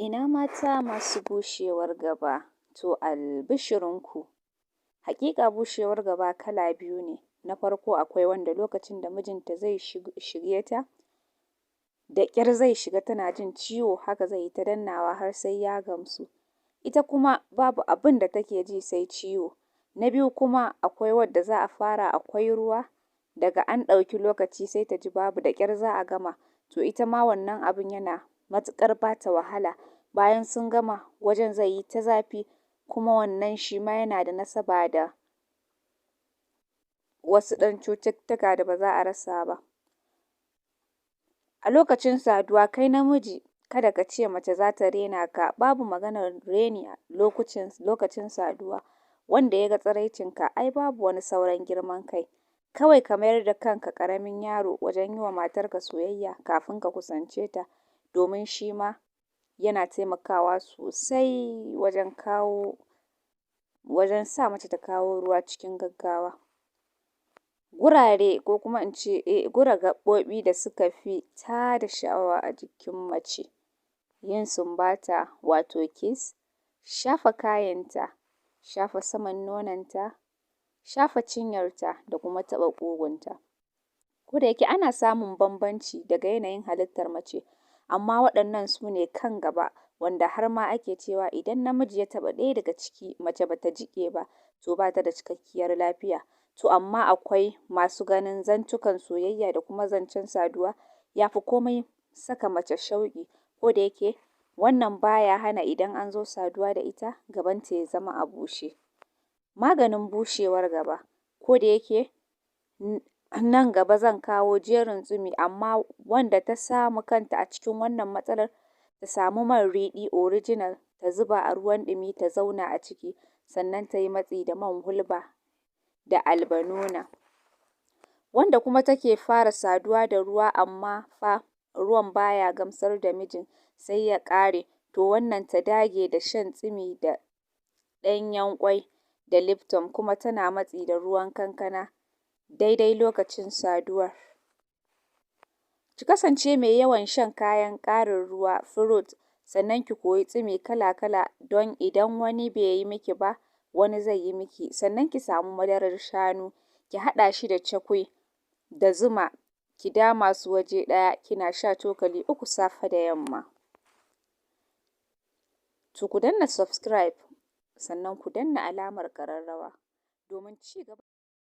Ina mata masu bushewar gaba? To, albishirinku. Haƙiƙa bushewar gaba kala biyu ne. Na farko, akwai wanda lokacin da mijinta zai shige ta, da ƙyar zai shiga tana jin ciwo, haka zai yi ta dannawa har sai ya gamsu. Ita kuma babu abin da take ji sai ciwo. Na biyu kuma, akwai wadda za a fara akwai ruwa, daga an ɗauki lokaci sai ta ji babu, da ƙyar za a gama. To, ita ma wannan abin yana matuƙar ba ta wahala. Bayan sun gama, wajen zai yi ta zafi, kuma wannan shi ma yana da nasaba da wasu ɗan cututtuka da ba za a rasa ba. A lokacin saduwa, kai namiji, kada ka ce mace za ta rena ka, babu maganar reni a lokacin saduwa. Wanda ya ga tsiraicinka, ai babu wani sauran girman kai. Kawai ka mayar da kanka ƙaramin yaro wajen yi wa matarka soyayya kafin ka kusance ta, domin shi ma yana taimakawa sosai wajen sa mace ta kawo ruwa cikin gaggawa. Gurare, ko kuma in ce gura gaɓoɓi da suka fi tada sha'awa a jikin mace: yin sumbata wato kiss, shafa kayanta, shafa saman nononta, shafa cinyarta da kuma taɓa ƙugunta. Ko da yake ana samun bambanci daga yanayin halittar mace, amma waɗannan su ne kan gaba, wanda har ma ake cewa idan namiji ya taɓa ɗaya daga ciki mace bata jiƙe ba, to bata da cikakkiyar lafiya. To, amma akwai masu ganin zantukan soyayya da kuma zancen saduwa ya fi komai saka mace shauƙi, ko da yake wannan baya hana idan an zo saduwa da ita gabanta ya zama a bushe. Maganin bushewar gaba: ko da yake nan gaba zan kawo jerin tsumi, amma wanda ta samu kanta a cikin wannan matsalar, ta samu man riɗi original ta zuba a ruwan ɗumi ta zauna a ciki, sannan ta yi matsi da man hulba da albanona. Wanda kuma take fara saduwa da ruwa amma fa ruwan baya gamsar da mijin sai ya ƙare, to wannan ta dage da shan tsimi da ɗanyen ƙwai da Lipton, kuma tana matsi da ruwan kankana daidai lokacin saduwar. Ki kasance mai yawan shan kayan ƙarin ruwa, fruit, sannan ki koyi tsimi kala-kala, don idan wani bai yi miki ba, wani zai yi miki. Sannan ki samu madarar shanu, ki haɗa shi da cakui da zuma, ki dama su waje ɗaya, kina sha cokali 3 safe da yamma. To, ku danna subscribe, sannan ku danna alamar ƙararrawa domin ci gaba.